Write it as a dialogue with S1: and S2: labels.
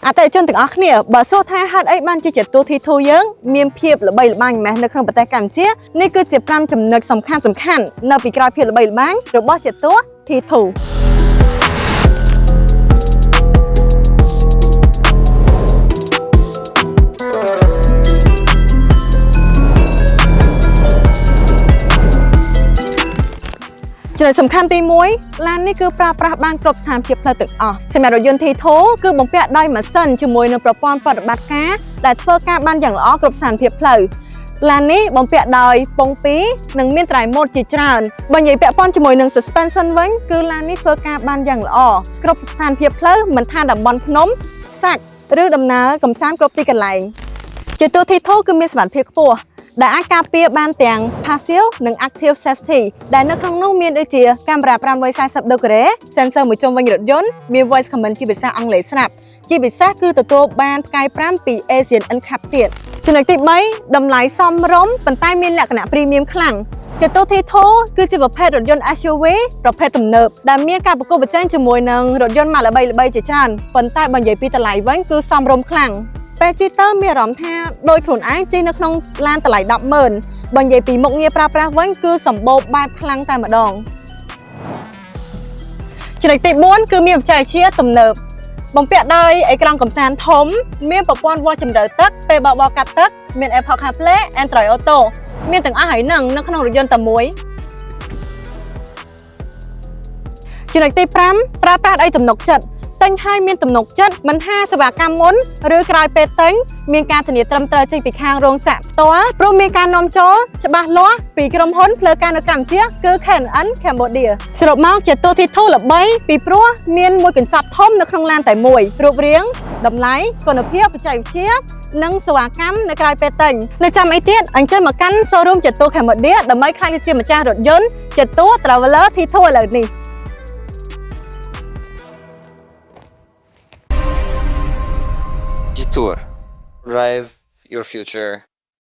S1: អតិថិជនទាំងអស់គ្នាបើសួរថាហេតុអីបានជា Jetour T2 យើងមានភាពល្បីល្បាញម៉េះនៅក្នុងប្រទេសកម្ពុជានេះគឺជា5ចំណុចសំខាន់សំខាន់នៅពីក្រោយភាពល្បីល្បាញរបស់ Jetour T2។ ចំណុចសំខាន់ទី1ឡាននេះគឺប្រើប្រាស់បានគ្រប់ស្ថានភាពផ្លូវទាំងអស់សម្រាប់រថយន្ត T2 គឺបំពាក់ដោយម៉ាស៊ីនជាមួយនឹងប្រព័ន្ធប្រតិបត្តិការដែលធ្វើការបានយ៉ាងល្អគ្រប់ស្ថានភាពផ្លូវឡាននេះបំពាក់ដោយប៉ុង2និងមានត្រៃម៉ូតជាច្រើនបើនិយាយពាក់ព័ន្ធជាមួយនឹង suspension វិញគឺឡាននេះធ្វើការបានយ៉ាងល្អគ្រប់ស្ថានភាពផ្លូវមិនថាតំបន់ភ្នំខ្សាច់ឬដំណើរកម្សាន្តគ្រប់ទីកន្លែង Jetour T2 គឺមានសមត្ថភាពខ្ពស់ដែលអាចការពារបានទាំង passive និង active safety ដែលនៅក្នុងនោះមានដូចជាកាមេរ៉ា540ដឺក្រេ sensor មួយជុំវិញរថយន្តមាន voice command ជាភាសាអង់គ្លេសស្រាប់ជាពិសេសគឺទទួលបានផ្កាយ5ពី ASEAN NCAP ទៀតចំណុចទី3តម្លៃសមរម្យប៉ុន្តែមានលក្ខណៈ premium ខ្លាំង Jetour T2 គឺជាប្រភេទរថយន្ត SUV ប្រភេទទំនើបដែលមានការប្រកួតប្រជែងជាមួយនឹងរថយន្តម៉ាកល្បីៗជាច្រើនប៉ុន្តែបើនិយាយពីតម្លៃវិញគឺសមរម្យខ្លាំងពេលជិះទៅមានអារម្មណ៍ថាដោយខ្លួនឯងជិះនៅក្នុងឡានតម្លៃ100000បើនិយាយពីមុខងារប្រើប្រាស់វិញគឺសម្បូរបែបខ្លាំងតែម្ដងចំណុចទី4គឺមានបច្ចេកវិទ្យាទំនើបបំពាក់ដោយអេក្រង់កំសាន្តធំ មានប្រព័ន្ធវាស់ជម្រៅទឹកពេលបបរកាត់ទឹកមាន Apple CarPlay Android Auto មានទាំងអស់ហើយនឹងនៅក្នុងរថយន្តតែមួយចំណុចទី5ប្រើប្រាស់ដោយទំនុកចិត្តទិញហើយមានទំនុកចិត្តមិនថាសេវាកម្មមុនឬក្រោយពេលទិញមានការធានាត្រឹមត្រូវចេញពីខាងរោងចក្រផ្ទាល់ព្រោះមានការនាំចូលច្បាស់លាស់ពីក្រុមហ៊ុនផ្លូវការនៅកម្ពុជាគឺ K&N Cambodia សរុបមក Jetour T2 ល្បីពីព្រោះមានមួយកញ្ចប់ធំនៅក្នុងឡានតែមួយរូបរាងតម្លៃគុណភាពបច្ចេកវិទ្យានិងសេវាកម្មនៅក្រោយពេលទិញនៅចាំអីទៀតអញ្ជើញមកកាន់ showroom Jetour Cambodia ដើម្បីក្លាយទៅជាម្ចាស់រថយន្ត Jetour Traveler T2 ឥឡូវនេះ។
S2: Jetour. Drive your future.